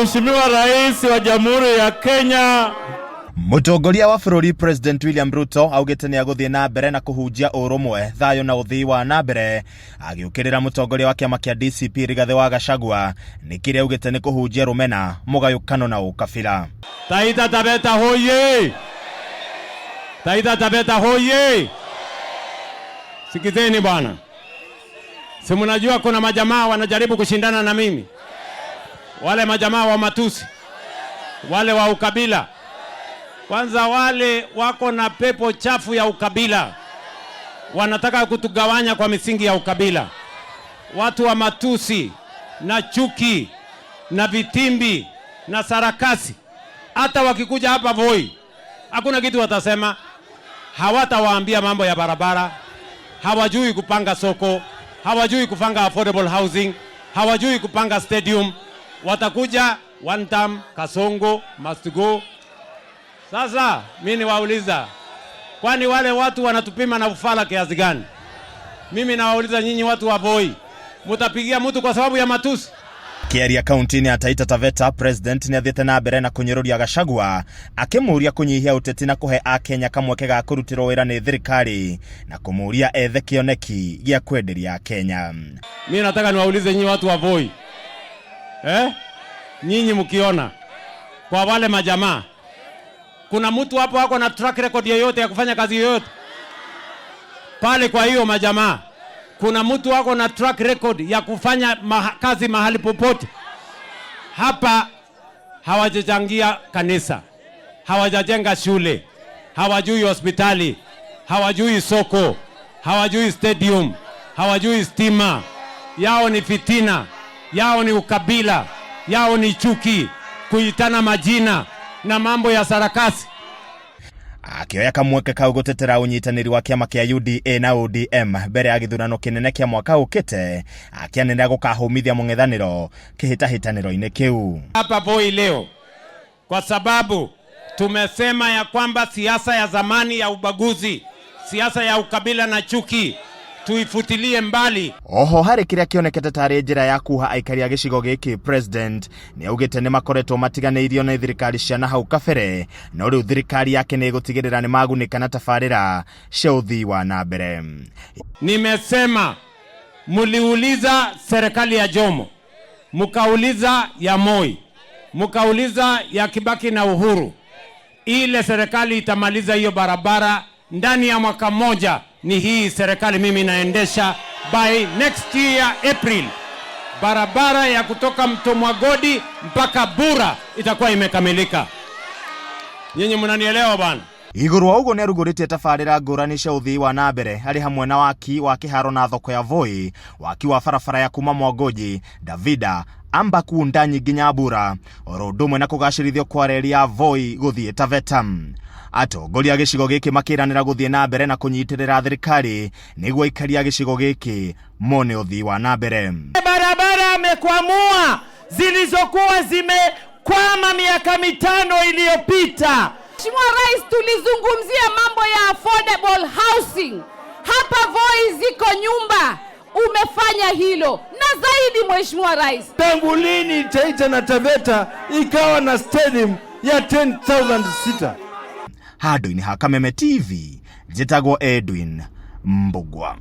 Mheshimiwa Rais wa Jamhuri ya Kenya. Mũtongoria wa bũrũri President William Ruto augĩte nĩ agũthiĩ na mbere na kũhunjia ũrũmwe, thayũ na ũthii wa na mbere, agĩũkĩrĩra mũtongoria wa kĩama kĩa DCP Rigathĩ wa Gachagua nĩ kĩrĩa augĩte nĩ kũhunjia rũmena, mũgayũkano na ũkabira. Taita Taveta hoye! Taita Taveta hoye! Sikizeni bwana, si mnajua kuna majamaa wanajaribu kushindana na mimi, wale majamaa wa matusi, wale wa ukabila. Kwanza wale wako na pepo chafu ya ukabila, wanataka kutugawanya kwa misingi ya ukabila. Watu wa matusi na chuki na vitimbi na sarakasi, hata wakikuja hapa Voi hakuna kitu watasema. Hawatawaambia mambo ya barabara, hawajui kupanga soko, hawajui kupanga affordable housing, hawajui kupanga stadium. Watakuja one term, Kasongo must go. Sasa mi niwauliza, kwani wale watu wanatupima na ufala kiasi gani? Mimi nawauliza nyinyi watu wa Voi, mutapigia mtu kwa sababu ya matusi? Akĩaria kaunti-inĩ ya Taita Taveta, President nĩ athiĩte na mbere na kũnyũrũria Gachagua akĩmũũria kũnyihia ũteti na kũhe akenya kamweke ga kũrutĩrwo wĩra nĩ thirikari na kũmũũria ethe kĩoneki gĩa kwenderia Akenya. Mi nataka niwaulize nyinyi watu wa Voi, eh? Nyinyi mkiona kwa wale majamaa, kuna mtu hapo ako na track record yoyote ya kufanya kazi yoyote pale? Kwa hiyo majamaa, kuna mtu ako na track record ya kufanya kazi mahali popote hapa? Hawajachangia kanisa, hawajajenga shule, hawajui hospitali, hawajui soko, hawajui stadium, hawajui stima. Yao ni fitina, yao ni ukabila, yao ni chuki, kuitana majina na mambo ya sarakasi. Akĩoya kamweke kau gũtetera ũnyitanĩri wa kĩama kĩa UDA na ODM mbere ya gĩthurano kĩnene kĩa mwaka ũkĩte, akĩanĩrĩra gũkahũmithia mũng'ethanĩro kĩhĩtahĩtanĩro-inĩ kĩu. Hapa Voi leo kwa sababu tumesema ya kwamba siasa ya zamani ya ubaguzi, siasa ya ukabila na chuki tuifutilie mbali. Oho harĩ kĩrĩa kĩonekete tarĩ njĩra ya kuha aikari a gĩcigo gĩkĩ, President nĩ augĩte nĩ makoretwo matiganĩirio nĩ thirikari cia na hau kabere, no rĩu thirikari yake nĩ ĩgũtigĩrĩra nĩ magunĩka na tabarĩra cia ũthii wa na mbere. Nimesema muliuliza serikali ya Jomo, mkauliza ya Moi, mkauliza ya Kibaki na Uhuru, ile serikali itamaliza hiyo barabara ndani ya mwaka mmoja. Ni hii serikali mimi naendesha. By next year April, barabara ya kutoka Mto Mwagodi mpaka Bura itakuwa imekamilika. Nyinyi mnanielewa bwana? Igũrũ wa ũguo nĩ arugũrĩtie tabarĩra ngũrani cia ũthii wa na mbere harĩ hamwe na waki wa kĩharo na thoko ya Voi, waki wa barabara ya kuma Mwangoji, Davida, Amba Kundanyi nginya Bura, oro ũndũ ũmwe na kũgacĩrithio kwa reri ya Voi gũthiĩ Taveta. Atongoria a gĩcigo gĩkĩ makĩranĩra gũthiĩ na mbere na kũnyitĩrĩra thirikari nĩguo aikari a gĩcigo gĩkĩ mone ũthii wa na mbere. Barabara amekwamua zilizokuwa zimekwama miaka 5 iliyopita. Mheshimiwa Rais, tulizungumzia mambo ya affordable housing. Hapa Voi ziko nyumba, umefanya hilo na zaidi, Mheshimiwa Rais. Tangu lini Taita na Taveta ikawa na stadium ya 10,000 seater? Handũ-inĩ ha Kameme TV, njĩtagwo Edwin Mbugua.